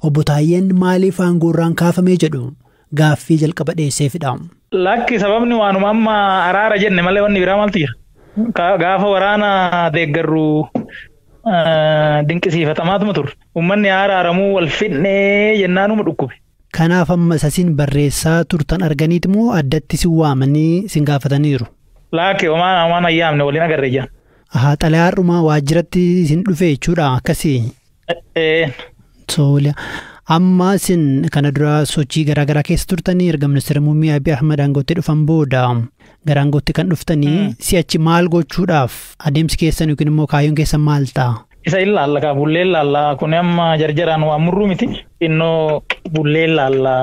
Obbo Taayyeen maaliif aangoorraan kaafamee jedhu gaaffii jalqaba dhiyeesseefidha. Lakki sababni waanuma amma araara jenne malee wanni biraa maaltu jira? Gaafa waraana deeggarru dinqisiifatamaatuma turre. Uummanni araaramuu wal fidnee jennaanuma dhukkube. Kanaaf amma isa isin barreessaa turtan arganiiti moo addatti isin waamanii isin gaafataniiru? Lakki homaa ayyaamne waliin agarre jaan. Haa xalayaadhuma waajjiratti isin dhufe jechuudha akkasii. Tole. Amma isin kana dura sochii garaagaraa keessa turtanii erga ministeera muummee Abiy Ahmed aangootti dhufan booda gara aangootti kan dhuftanii si'achi maal gochuudhaaf adeemsi keessan yookiin immoo kaayyoon keessan maal ta'a? Isa ilaalla kaa bullee ilaalla kun amma jarjaraan waan murruu miti. Innoo bullee ilaalla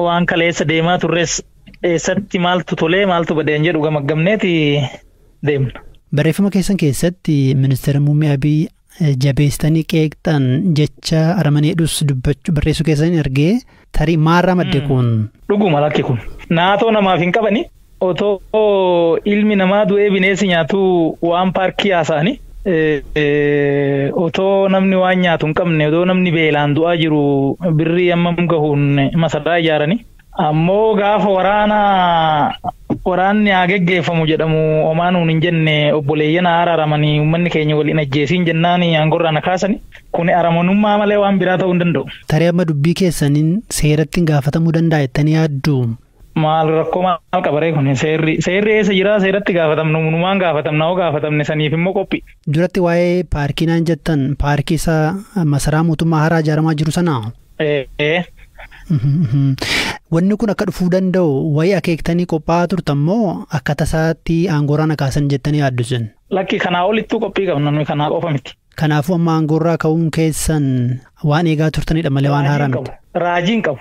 waan kaleessa deemaa turres eessatti maaltu tolee maaltu badeen jedhu gamaggamneeti deemna. Barreeffama keessan keessatti ministeera muummee Abiy jabeessitanii qeeqxan jecha aramaneedhus dubbachuu barreessuu keessan argee tarii maarraa madde kun? Dhuguma lakki kun. Naatoo namaaf hin qabani. Otoo ilmi namaa du'ee bineensi nyaatu waan paarkii haasa'ani. Otoo namni waan nyaatu hin qabne otoo namni beelaan du'aa jiru birrii hammam gahuun masaraa ijaarani. Ammoo gaafa waraanni haa geggeeffamu jedhamu homaa nuun hin jenne obboleeyyan haa araaramanii uummanni keenya waliin ajjeesiin jennaan aangorraa na kaasani. Kun aramanummaa malee waan biraa ta'uu hin danda'u. Tarii amma dubbii keessaniin seeratti hin gaafatamuu danda'a jettanii yaaddu? Maal rakkoo maal qabaree kun seerri eessa jiraa seeratti gaafatamnu numaan gaafatamna hoo gaafatamne saniif immoo qophii. Duratti waa'ee paarkii naan jettan paarkii isa masaraa mootummaa haaraa ijaaramaa jiru sanaa? Wanni kun akka dhufuu danda'u wayii akeektanii qophaa'aa turtan moo akka tasaatti aangoorraa na kaasan jettanii yaaddu isin? Lakki kanaa olittuu qophii qabna nuyi kanaa qofa miti. Kanaafuu amma aangoorraa ka'uun keessan waan eegaa turtanidha malee waan haaraa miti. Raajii hin qabu.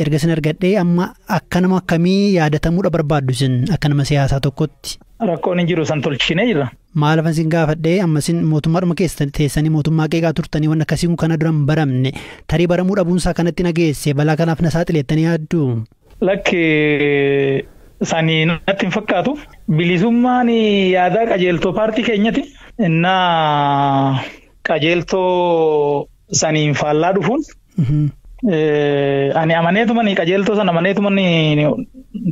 Erga isin argadhee amma akka nama akkamii yaadatamuudha barbaaddu isin akka nama siyaasaa tokkotti? Rakkoon hin jiru san tolchinee jirra. Maal afan isin gaafadhee amma isin mootummaadhuma keessa teessanii mootummaa qeeqaa turtanii waan akkasii kun kana dura hin baramne tarii baramuu dhabuunsaa kanatti na geesse balaa kanaaf na saaxileettanii yaaddu? Lakki sanii natti hin fakkaatu. Bilisummaan yaadaa qajeeltoo paartii keenyati. Innaa qajeeltoo saniin faallaa dhufuun. Ani amaneetumani qajeeltoo sana amaneetumani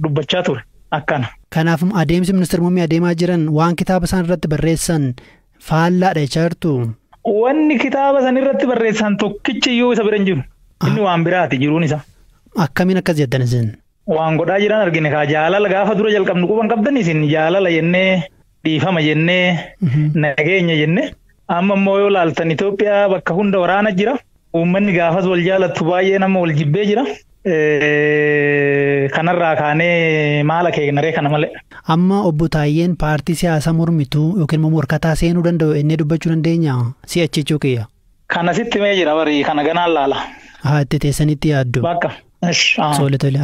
dubbachaa ture akkana. Kanaaf adeemsi ministeera muummee adeemaa jiran waan kitaaba isaan irratti barreessan faallaadha jechaa jirtu. Wanni kitaaba san irratti barreessan tokkichi iyyuu isa bira hin jiru. Inni waan biraati jiruun isa. Akkamiin akkas jettan isin? Waan godhaa jiran argine kaa jaalala gaafa dura jalqabnu quban qabdan isin jaalala jennee dhiifama jennee nageenya jennee amma immoo yoo laaltan Itoophiyaa bakka hunda waraana jira. Uummanni gaafas wal jaalattu baay'ee nama wal jibbee jira. Kanarraa kaanee maal akeeknaree kana malee. Amma obbo Taayyeen paartii siyaasaa mormituu yookiin immoo morkataa seenuu danda'u innee dubbachuu dandeenya? Si'achi jechuu kiyya. Kana sitti mee jira barii kana ganaan laala. Haa itti teessanitti yaaddu. Bakka. Tole tole.